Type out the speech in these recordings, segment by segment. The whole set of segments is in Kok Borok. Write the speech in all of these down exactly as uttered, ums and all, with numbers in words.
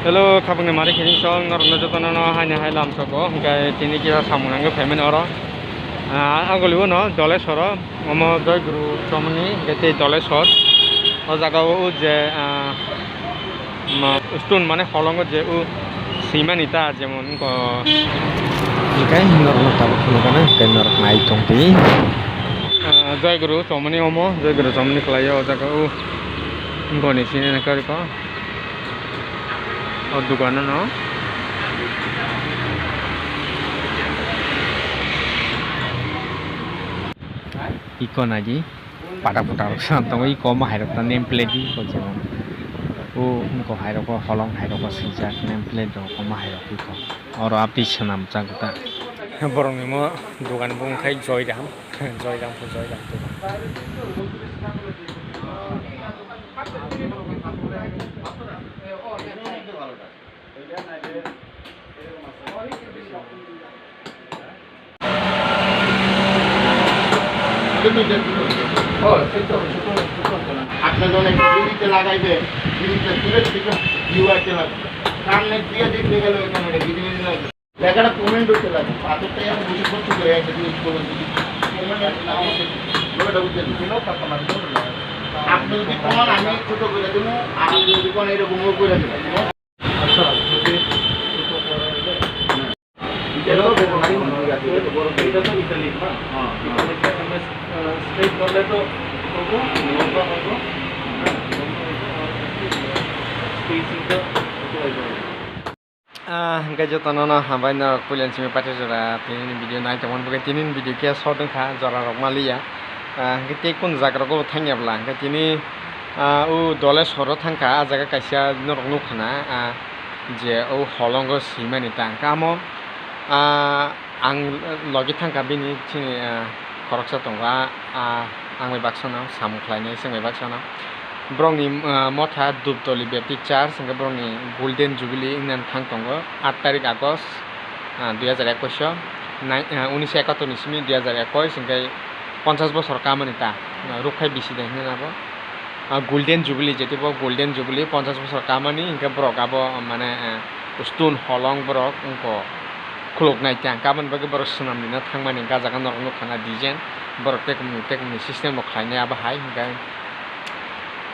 Hello, khapangni mari khiring song, norokno jotono no haini hai lam soko, hingke tini kisa samung nangwi phaimani oro. Ah, aguli uno Dolesoro, omo Joy Guru Chomoni, hingke tei Dolesor. O jaga o je, ah, ma, stone mane holongo je o swimani ta, jemon wngkha. Hingke norokno tabuk phunukgana, hingke norok nai tongtwi. Ah, Joy Guru Chomoni omo, Joy Guru Chomoni khlai o jaga o. Wngkha ni sini na karikho. O dukano no. Iko nagi pada puta rok swnam tongo, iko omo hai rok ta name plate di ko jemon. O wngkha hai rok o holong hai rok o swijak name plate rok omo hai rok iko. Oro aphi swnam jago ta. Borok ni mo dogan bo wngkha Joy Ram, Joy Ram, Joy Ram dogan. আপনার জন্য একটা বিড়িতে লাগাইবে, বিড়িতে তুলে ঠিক ইউআইতে লাগবে। সামনে দিয়ে দেখতে গেলে ওই কামড়ে বিড়ি বিড়ি লাগবে। লেখাটা কমেন্ট হচ্ছে লাগবে, পাথরটা এখন বুঝে করতে করে একটা জিনিস করবেন, যদি কমেন্ট না হচ্ছে, ওটা বুঝতে দিন। আপনি যদি কমান আমি ছোট করে দেবো, আর আপনি যদি কমান এরকম করে দেবেন। আচ্ছা, যদি ছোট করা হলে। এটা তো ভারী মনে হয়, এটা তো বড়। এটা তো ইতালি না? হ্যাঁ, হ্যাঁ। ইতালি তো এখানে, আহ, স্ট্রেট করলে তো হবো, লম্বা হবো। হ্যাঁ, লম্বা হবো, আর একটু স্পেসিংটা হতে হবে। Ah, hingke jotono no hambai norok puilani simi paithak jora tini video nai tongmani bagwi tini video khe short wngkha jora rok maliya. Ah, hingke tei kunu jaga rogo bo thangya bwla hingke tini, ah, o Dolesoro thangkha ah jaga kaisa norok nukha na, ah, je o holongo swimani ta hingke amo, ah, ang logi thangkha bini chini, ah, khoroksa tongo ah, ah, ang bai baksa no samung khlainai chwng bai baksa no. Borokni, ah, motha Dhupdoli Baptist Church hingke borokni Golden Jubilee wngna thang tongo aat tarik August, ah, dui hajar ekwis o nai, ah, unisho ekattor ni simi dui hajar ekwis hingke ponchas bosor kamani ta, ah, rukphai bisi de hinui abo. Ah, Golden Jubilee, jetibo Golden Jubilee ponchas bosor kamani hingke borok abo mane, ah, stone holong borok wngkha khuluknai ta, hingke aboni bagwi borok swnamlina thangmani hingke ah jaga norok nukha na design borok tekum tekum ni system rok khlainai abo hai hingke.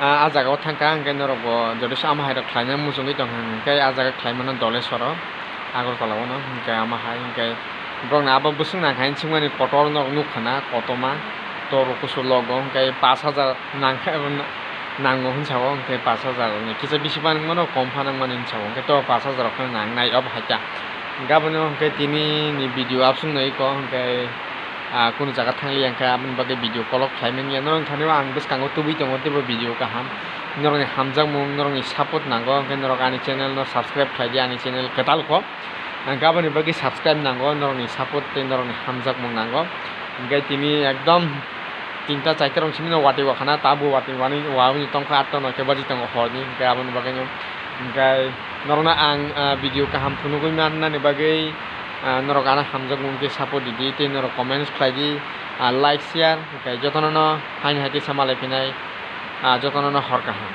Ah, ah jaga o thangkha hingke norok bo joto se ama hai rok khlaina muchungwi tongkha hingke ah jaga khlaimano Dolesoro Agartala o no hingke ama hai hingke borokni abo bwswk nangkha hinwi swngmani kotor norok nukha na kotorma tor kusu logo hingke pash hajar nangkha nango hinwi sao hingke pash hajar ni kisa bisi phano nangmano kom phano nangmani hinwi sao hingke to pash hajar rok phano nangnai obo hai kha hingke abono hingke tini ni video absong no iko hingke. Ah, kunu jaga thangliya hingkhe aboni bagwi video kolok khlaimani ya. Norok thani o ang bwskango tubui tongo teibo video kaham. Norokni hamjakmung, norokni support nango, hingkhe norok ani channel no subscribe khlai di, ani channel kwtal kho. Hingkhe aboni bagwi subscribe nango, norokni support tei norokni hamjakmung nango. Hingkhe tini ekdom tinta chaita rok simi no watwi wakhana, tabuk watwi wani wani tongkha, atta noita baji tongo horni, hingkhe aboni bagwi no, hingkhe norokno ang, ah, video kaham phunugwi mannani bagwi, ah, norok ano hamjakmung khe support ridi tei norok comments khlai di, ah, like, share, hingkhe jotono no haini hai kisa malai phinai, ah, jotono no hor kaham.